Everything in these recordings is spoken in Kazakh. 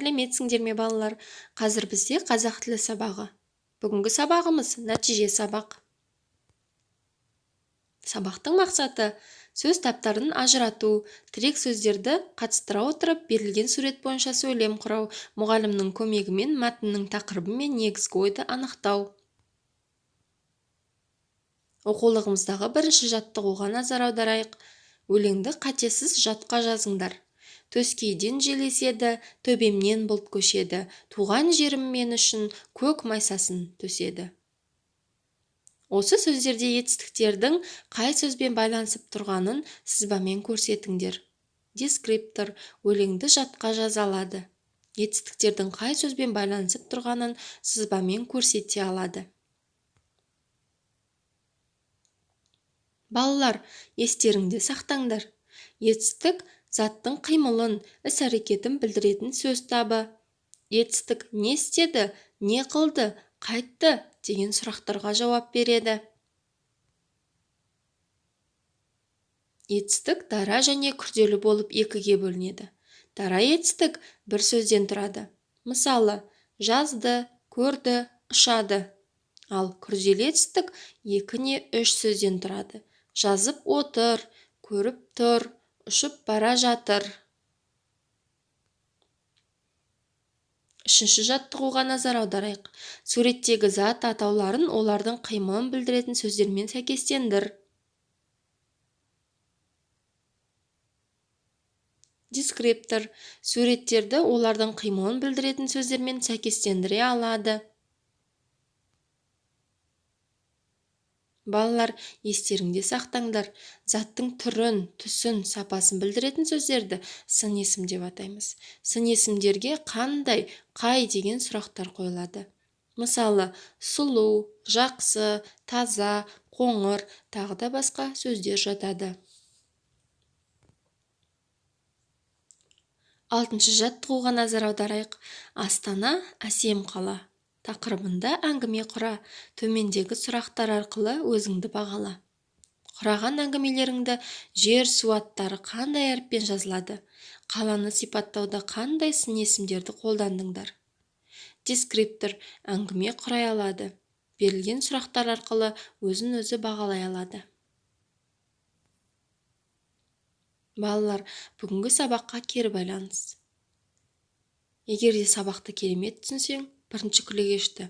Сәлеметсіңдер ме, балалар? Қазір бізде қазақ тілі сабағы. Бүгінгі сабағымыз нәтиже сабақ. Сабақтың мақсаты сөз таптарын ажырату, тірек сөздерді қатыстыра отырып, берілген сурет бойынша сөйлем құрау, мұғалімнің көмегімен мәтіннің тақырыбы мен негізгі ойды анықтау. Оқулығымыздағы бірінші жаттығуға назар аударайық. Өлеңді қатесіз жатқа жазыңдар. Төскейден жел еседі, төбемнен бұлт көшеді, туған жерім мен үшін көк майсасын төседі. Осы сөздерде етістіктердің қай сөзбен байланысып тұрғанын сызбамен көрсетіңдер. Дескриптор өлеңді жатқа жаза алады. Етістіктердің қай сөзбен байланысып тұрғанын сызбамен көрсете алады. Балалар, естеріңде сақтаңдар. Етістік заттың қимылын, іс-әрекетін білдіретін сөз табы. Етістік не істеді, не қылды, қайтты деген сұрақтарға жауап береді. Етістік дара және күрделі болып екіге бөлінеді. Дара етістік бір сөзден тұрады. Мысалы, жазды, көрді, ұшады. Ал күрделі етістік екі не үш сөзден тұрады. Жазып отыр, көріп тұр, ұшып бара жатыр. Үшінші жаттығуға назар аударайық. Суреттегі зат атауларын олардың қимылын білдіретін сөздермен сәйкестендір. Дескриптор суреттерді олардың қимылын білдіретін сөздермен сәйкестендіре алады. Балалар, естеріңде сақтаңдар. Заттың түрін, түсін, сапасын білдіретін сөздерді сын есім деп атаймыз. Сын есімдерге қандай, қай деген сұрақтар қойылады. Мысалы, сұлу, жақсы, таза, қоңыр, тағы да басқа сөздер жатады. Алтыншы жаттығуға назар аударайық. Астана әсем қала тақырыбында әңгіме құра. Төмендегі сұрақтар арқылы өзіңді бағала. Құраған әңгімелеріңді жер, су аттары қандай әріппен жазылады? Қаланы сипаттауда қандай сын есімдерді қолдандыңдар? Дескриптор әңгіме құрай алады. Берілген сұрақтар арқылы өзін өзі бағалай алады. Балалар, бүгінгі сабаққа кері байланыс. Егер де сабақты керемет түсінсең, бірінші күлегешті.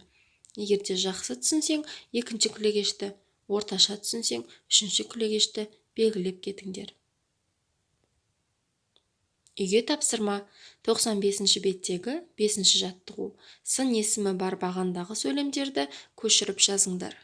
Егер де жақсы түсінсең, екінші күлегешті. Орташа түсінсең, үшінші күлегешті белгілеп кетіңдер. Үйге тапсырма 95-ші беттегі 5-ші жаттығу. Сын есімі бар бағандағы сөйлемдерді көшіріп жазыңдар.